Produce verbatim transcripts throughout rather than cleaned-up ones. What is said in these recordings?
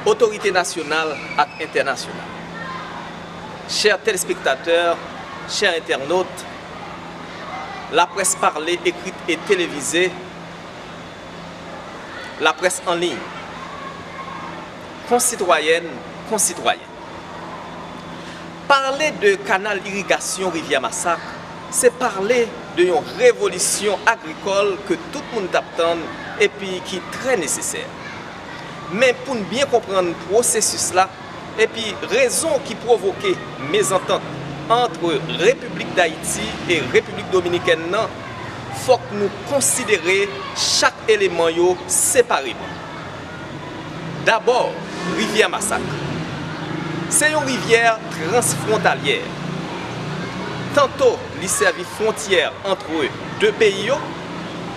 Otorite nasyonal ak entènasyonal, chè telespektatè, chè entènot, laprès pale, ekrit e televize, laprès an liy, konsitwayèn, konsitwayen. Pale de kanal irigasyon Rivyè Masak, se pale de yon revolisyon agrikòl ke tout moun t ap tann epi ki trè nesesè. Men pou n byen konprann pwosesis la epi rezon ki pwovoke mezantant ant Repiblik Dayiti e Repiblik Dominikèn nan, fòk nou konsidere chak eleman yo separeman. Dabò, Rivyè Masak. Se yon rivyè transfwontalyè. Tanto li sèvi fwontyè ant de peyi yo,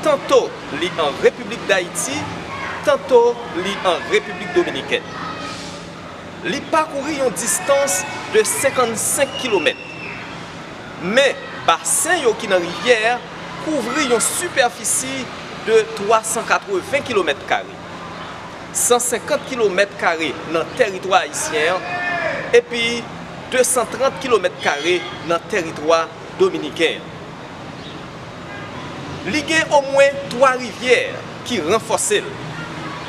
tanto li an Repiblik Dayiti, tanto li an Repiblik Dominikèn. Li pakouri yon distans de senkannsenk kilomèt. Men, basen yo ki nan rivyè a kouvri yon sipèfisi de twa san katreven kilomèt kare, san senkant kilomèt kare nan tèritwa ayisyen an, epi de san trant kilomèt kare nan tèritwa dominiken an. Li gen omwen twa rivyè ki ranfòse l.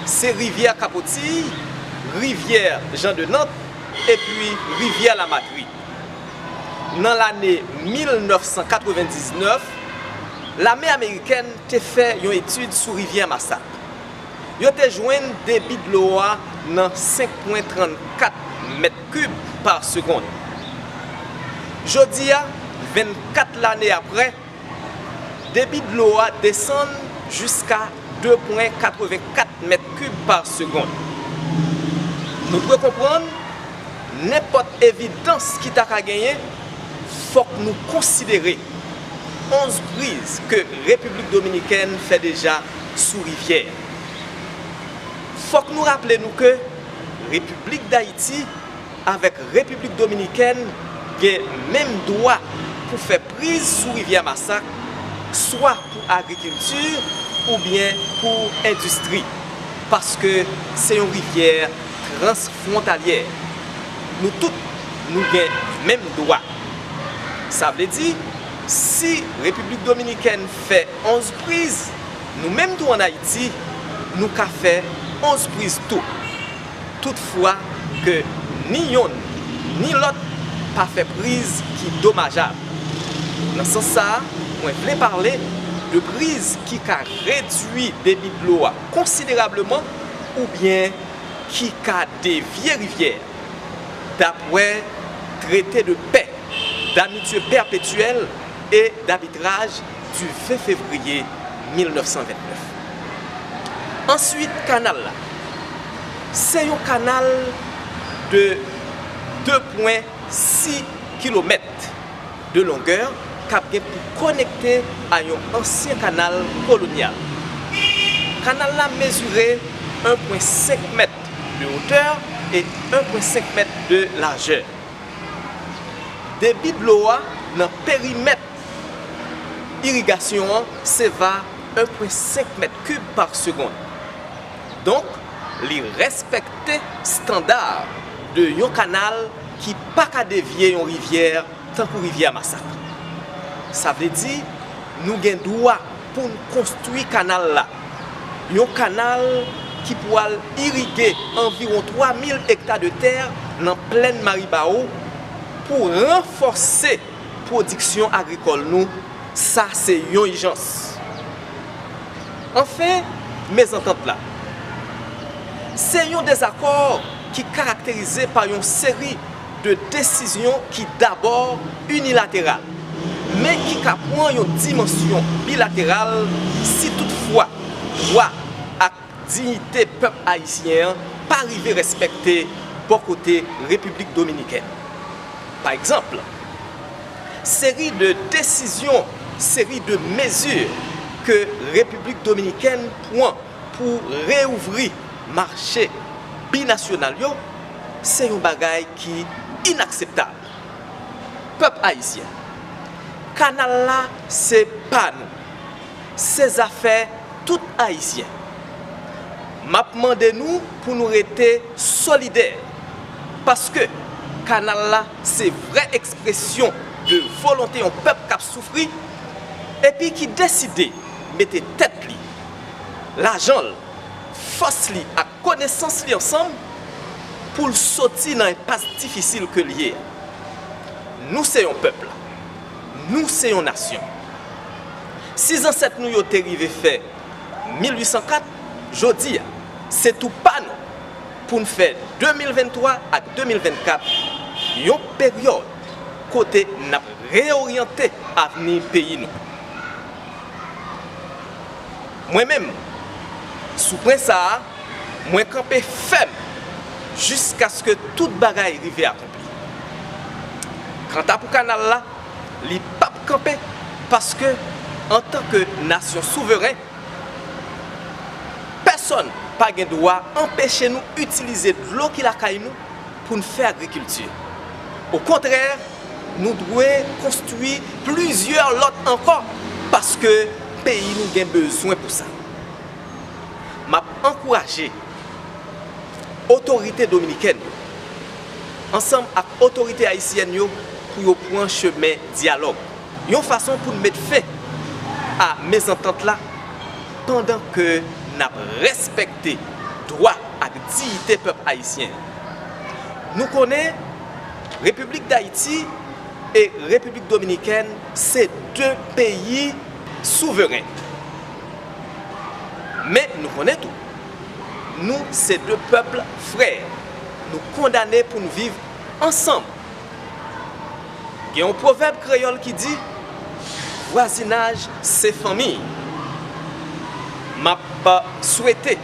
Se rivyè Kapotiy, rivyè Jan de Nant, epi rivyè Lamatri. Nan lane mil nèf san katrevendiznèf, lame amerikèn te fè yon etid sou rivyè Masak. Yo te jwenn debi dlo a nan senk pwen trannkat mèt kib pa segonn. Jodi a, vennkat lane apre, debi dlo a desann jiska de pwen katrevenkat mèt kib pa segonn. Nou dwe konprann, nenpòt evidans ki ta ka genyen, fòk nou konsidere onz priz ke Repiblik Dominikèn fè deja sou rivyè a. Fòk nou raple nou ke Repiblik Dayiti avèk Repiblik Dominikèn gen menm dwa pou fè priz sou rivyè Masak, swa pou agrikilti oubyen pou endistri, paske se yon rivyè transfwontalyè. Nou tout, nou gen menm dwa. Sa vle di, si Repiblik Dominikèn fè onz priz, nou menm tou ann Ayiti, nou ka fè onz priz tou. Toutfwa ke ni yonn ni lòt pa fè priz ki domajab. Nan sans sa a, mwen vle pale de priz ki ka redui debi dlo a konsiderableman oubyen ki ka devye rivyè a, dapre trete de pè, d'amitye pèpetyèl e d'abitraj du ven fevriye mil nèf san vennèf. Answit, kanal la. Se yon kanal de de pwen sis kilomèt de longè k ap gen pou konekte a yon ansyen kanal kolonyal. Kanal la mezire en pwen senk mèt de wotè e en pwen senk mèt de lajè. Debi dlo a nan perimèt irigasyon an se va en pwen senk mèt kib pa segonn. Donk, li respekte estanda de yon kanal ki pa ka devye yon rivyè tankou rivyè Masak. Sa vle di, nou gen dwa pou n konstwi kanal la. Yon kanal ki pral irige anviwon twa mil ekta de tè nan plèn Maribawo pou ranfòse pwodiksyon agrikòl nou. Sa se yon ijans. Anfen, mezantant la. Se yon dezakò ki karakterize pa yon seri de desizyon ki dabò inilateral, men ki ka pran yon dimansyon bilateral si toutfwa dwa ak diyite pèp ayisyen an pa rive respekte bò kote Repiblik Dominikèn. Pa egzanp, seri de desizyon, seri de mezi ke Repiblik Dominikèn pran pou reouvri mache binasyonal yo, se yon bagay ki inakseptab. Pèp ayisyen, kanal la se pa nou. Se zafè tout Ayisyen. M ap mande nou pou nou rete solidè, paske kanal la se vrè ekspresyon de volonte yon pèp k ap soufri epi ki deside mete tèt li, lajan l, fòs li ak konesans li ansanm pou l soti nan enpas difisil ke l ye a. Nou se yon pèp, nou se yon nasyon. Si zansèt nou yo te rive fè mil uit san kat, jodi a, se tou pa nou pou n fè de mil venntwa ak de mil vennkat yon peryòd kote n ap reoryante avni peyi nou. Mwen menm, sou pwen sa a, mwen kanpe fèm jiskaske tout bagay rive akonpli. Kanta pou kanal la, li p ap kanpe paske, antanke nasyon souveren, pèsonn pa gen dwa anpeche nou itilize dlo ki lakay nou pou n fè agrikilti. Okontrè, nou dwe konstwi plizyè lòt ankò paske peyi nou gen bezwen pou sa. M ap ankouraje otorite dominikèn yo ansanm ak otorite ayisyèn yo pou yo pran chemen dyalòg, yon fason pou n met fen a mezantant la pandan ke n ap respekte dwa ak diyite pèp ayisyen. Nou konnen Repiblik Dayiti e Repiblik Dominikèn se de peyi souveren. Men nou konnen tou, nou se de pèp frè. Nou kondane pou n viv ansanm. Gen yon pwovèb kreyòl ki di, vwazinaj se fanmi. M ap swete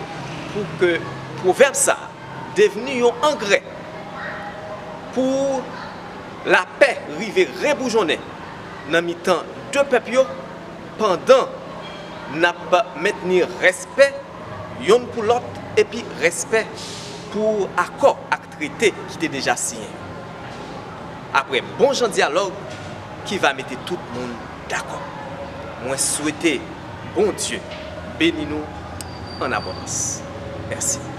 pou ke pwovèb sa a devni yon angrè pou lapè rive reboujonnen nan mitan de pèp yo, pandan n ap mentni respè yonn pou lòt epi respè pou akò ak trete ki te deja siyen. Apre bon jan dyalòg ki va mete tout moun dakò, mwen swete Bondye beni nou an abondans. Mèsi.